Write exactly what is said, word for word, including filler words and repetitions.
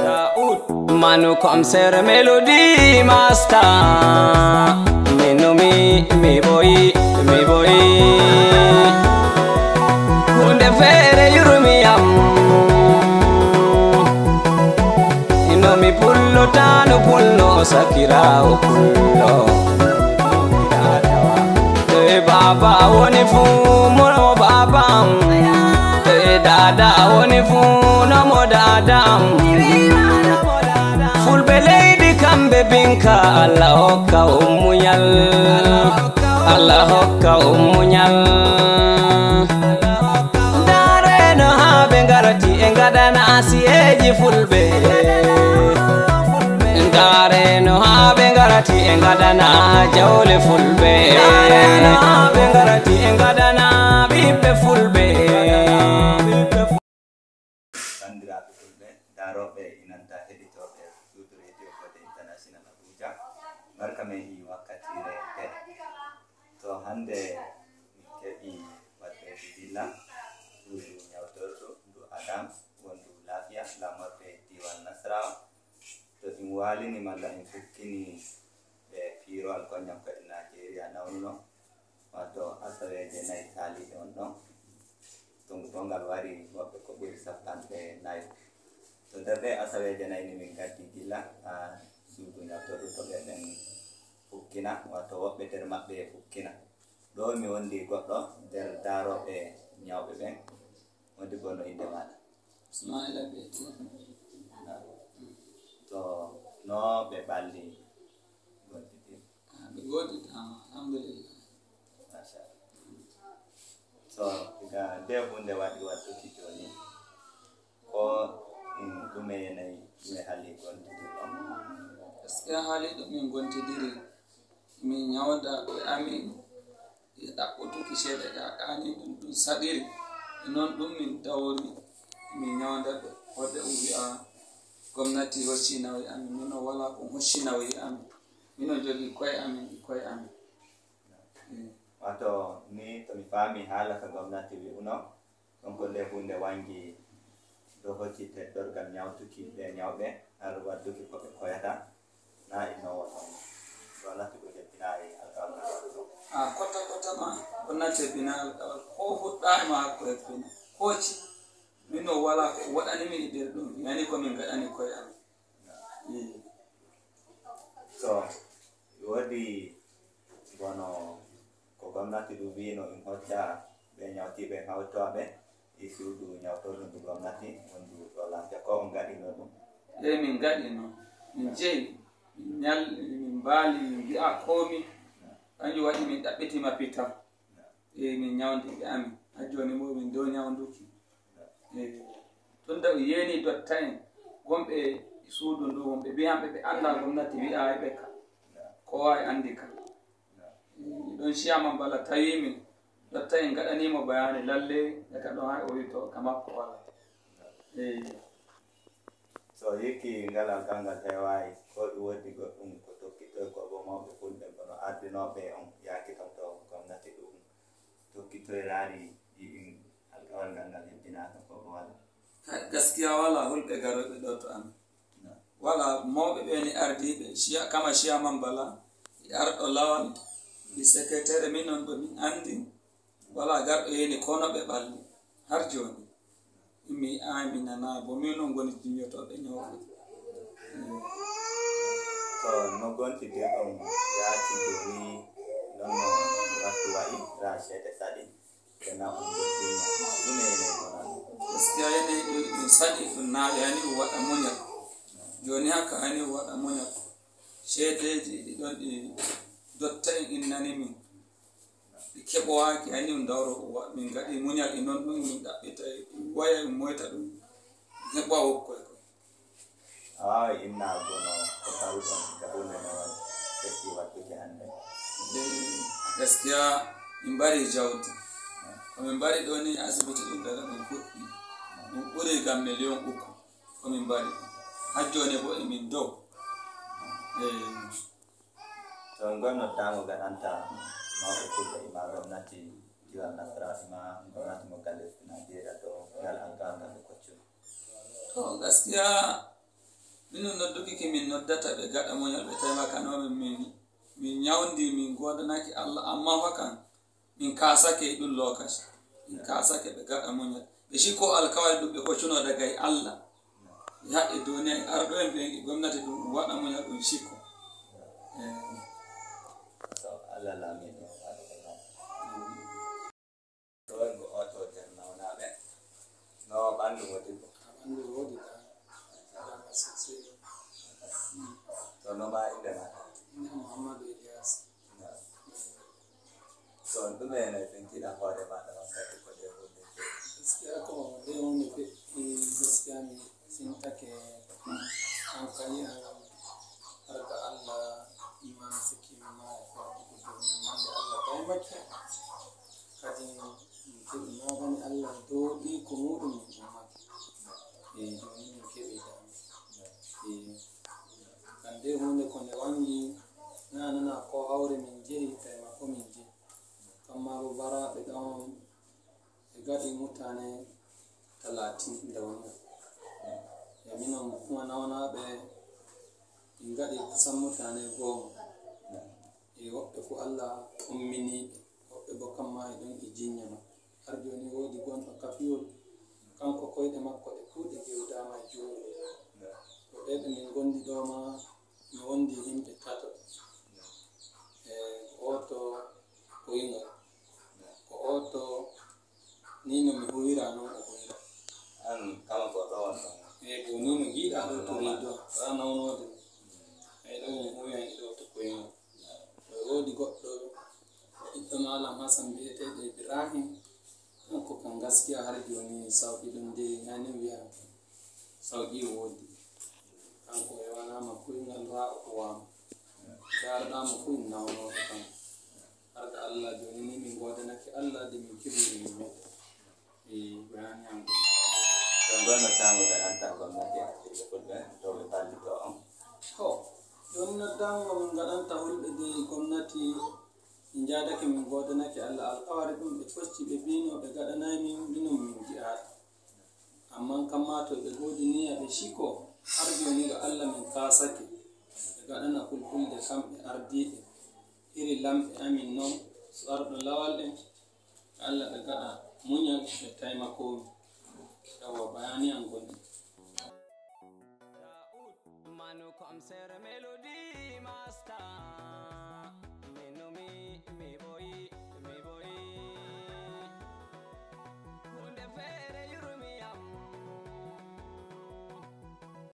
Daoud Manu comme ser mélodie master. Minu mi mi boyi mi boyi. Hunde feere yurmi am. Ino mi pullo tano pullo sakirawo pullo. E baba woni fu mono baba am. E dada woni fu nomo dada am. Fulɓe leydi kamɓe binka. Allah hokka on muñal. Allah hokka on muñal. Ndaare no haa ɓe ngarati e ngaɗana siyeeji fulɓe. Ndaare no haa ɓe ngarati e ngaɗana jawle fulɓe. Ndaare no haa ɓe ngarati e ngaɗana ɓiɓɓe fulɓe. Banndiraaɓe fulɓe, daarooɓe e nanta heɗitooɓe suudu Radio Fode International Abuja, barka men e wakkatiire nde. To hannde min keɓi waɗde gilla suudu ñawtordu ndu Adams wondu Laafiya, laamorde diiwal Nasarawa. To ɗum waalini malla en fukkini ɓe piirowal koññam ko e Najeriya nawnuno, wato asaweeje nayi taaliiɗe on ɗon. Tongu ɗo ngal wari woɓɓe ko ɓuri sappanɗe nayo. To nder ɗe asaweeje nayi ni min ngaddi gila haa suudu ñawtordu to ɓe ɓen fukkina, wato woɓɓe nder maɓɓe fukkina. Ɗo mi wondi goɗɗo nder daarooɓe ñawɓe ɓen, wondi bo no innde maaɗa? Ismaila Beti. To no ɓe ɓalli gontidi? Ah, ɓe gontidi, ah, alhamdulillah. Masha Allah. So, diga nde hunde waɗi wattuki jooni, ko ɗum, ɗume yanayi, ɗume haali gontidi ɗon? Gaskiya haali ɗum min gontidiri, min ñawda ɓe amin, e ɗaɓɓutuki ceede ɗaɗɗaani ɗum, ɗum saɗiri. E non ɗum min dawori, min ñawda ɓe. Wadde o wi'a gomnati hocci nawi amin, min o wala ko hocci nawi amin. Min o jogi koye amin, e koye amin. Eh. Wato ni to mi faami haala ka gomnati wi'uno, ɗon ko nde hunde wangi dow hocci teddorgal ñawtuki ɓe ñawɓe, har wadduki ko ɓe koyata, na inno wono gomnati ko hebbinayi alkawal ngal waɗuno. A kota kota ma, gomnati hebbina alkawal, ko fuɗɗaama ko hebbina, ko ci, min o wala ko waɗani min e nder ɗum, yani ko min ngaɗani koye amin. Eh. So, woodi bono ko gomnati ɗum wiino ɗum hocca ɓe ñawtiiɓe hawtoɓe e suudu ñawtordu ndu gomnati wondu ɗo Laafiya, ko on ngaɗino ɗum? Eey, min ngaɗino. Min jeyi, min ñal-, min mbaali, min mbi'a koomi. Kanjum waɗi min ɗaɓɓiti mapital. Eey, min ñawndi ɓe amin. Haa jooni mo min dow ñawnduki. Eey. Tunda o yeeni dotta'en wonɓe e suudu ndu, wonɓe mbi'anɓe ɓe anndaa gomnati wi'aay ɓe ka. Ko waawi anndi ka. Ɗon Chairman Bala tawi min, dotta'en ngaɗanii mo bayaani lalle, daga ɗon hay o wi to ka makko wala. Eey. So yikki ngal alkal ngal heewaay, ko ɗum woodi goɗɗum ko tokkitoy ko bo mawɓe fulɓe kono ardinooɓe on yaaki ton to gomnati ɗum tokkitoy raari ɗi ɗin alkawal ngal ngal hebbinaaka ko bo wala? Hay, gaskiya wala hulɓe garoyɓe ɗo to amin. No. Wala mawɓe ɓe ni ardiiɓe, Chair-, kama Chairman Bala, e arɗo lawal, e secrétaire min on ɗo min anndi. Wala garɗo yeeni ko no ɓe ɓalli har jooni. Mi yi'aay, mi nanaay, bo min on ngoni jiñotooɓe ñawɓe. Mm. Ko no gontidirɗon yaaki jooni, non no wattu wa'i, raa ceede saɗi, ɓe na on doggiima. Ɗume yene ko nan? Gaskiya yene ɗum, ɗum saɗi, ɗum na yani o waɗa muñal. Jooni haka yani o waɗa muñal. Ceedeeji ɗi ɗon ɗi dotta en innani min. Ɗi keɓowaaki, ani on dawro, wa-, min ngaɗi muñal e non ɗum, min ɗaɓɓita e ɗum, waya e moyta ɗum, heɓa wokkoy ko. A waaway innaago no ko tawi ɗon e huunde no feƴƴi waɗtuki hannde? Eh, gaskiya, min mbari jawdi. Ko min mbari ɗo ni asibiti ɗum daga ɗum fuɗɗi. Ɗum ɓuri ngam miliyon uku ko min mbari. Haa jooni bo e min dow. Eh, To ngol noddaango gaɗanta mawɓe fulɓe e maa gomnati diwal Nasarawa e maa gomnati mo galle Najeriya to ngal alkawal ngal ɓe koccuno. To, gaskiya, minin nodduki ki min noddata ɓe gaɗa muñal, ɓe tawi ma kano min, min, min ñawndi, min godanaki Allah, amma fa kan, min kasake e ɗum lokaci. Min kasake ɓe gaɗa muñal. Ɓe sikko alkawari ɗum ɓe koccuno daga e Allah. Ɓe haɓɓe duniya e arɗo en ɓen e gomnati ɗum, ɗum waɗa muñal ɗum sikko. Eh. To Allah laamiɗo waɗa ko non. Ɗo e ngo oto nder nawnaaɓe. No ɓanndu modibbo? Ɓanndu woodi ka. Dama sosai. To no ma innde ma? Innde Muhammadu Ilyas. No. To ɗume no fintiɗa hoore maɗa wakkati ko nde hunde feƴƴi? Gaskiya ko nde hunde feƴƴi, gaskiya mi sintake hankali am har ga Allah, mi mansiki mi maaya ko ko dow min mande Allah taymake. Kadi min keɓi magani Allah dow ɗi ko muɗum min ummake. E jooni min keɓi dama. E kande hunde ko nde wangi, na nana ko hawre min jehi, taymako min jehi. Kamma bo baraɓe ɗon ɓe gaɗi mutane talatin dawna. E minon kuma nawnaaɓe min gaɗi kusan mutane goma. E woɓɓe ko Allah umminiiɓe, woɓɓe bo kamma e ɗon e jinya. Har jooni woodi gonɗo kafiyol, kanko koyɗe makko ɗe fuu ɗe gewdaama e juuɗe. Ko ɓe ɓe min gondi ɗo ma, mi wondi yimɓe tato. E ooto koyngal. Ko ooto ni no mi huwira non o huwira. An kama ko ɗo on ɗon. E ko ni no giɗa ɗo to redo, wala nawnoode. E ɗo mi huwira e ɗo to koyngal. E woodi goɗɗo ɓiɗɗo Malam Hassan bi'eteeɗo Ibrahim. Kanko kan gaskiya har jooni sawqi ɗum de yani wiya sawqi woodi. Kanko e wanaama koyngal ra o huwaama. Garɗaama fof nawnoto kam. Har ga Allah jooni ni min godanake Allah de min keɓi min. E bayani am ɗum. Ɗon ɗon no tango gaɗanta gomnati ardiiɓe fulɓe dow ɓe ballito on. To ɗon no tango min gaɗanta hulɓe de gomnati. Min jaadake min godanake Allah alkawari ɗum ɓe kocci ɓe bino ɓe gaɗanay min minon min ji'aata. Ammaa kamma to ɓe ngoodi niya ɓe ciko, har jooni ga Allah min kaasake ɓe gaɗana fulfulde kamɓe ardiiɓe iri lamɓe amin non, so arɗo lawal en, Allah ɓe gaɗa muñal ɓe taymakoo min. Yawwa, bayani an goni. Manu comme c'est Mélodie Master.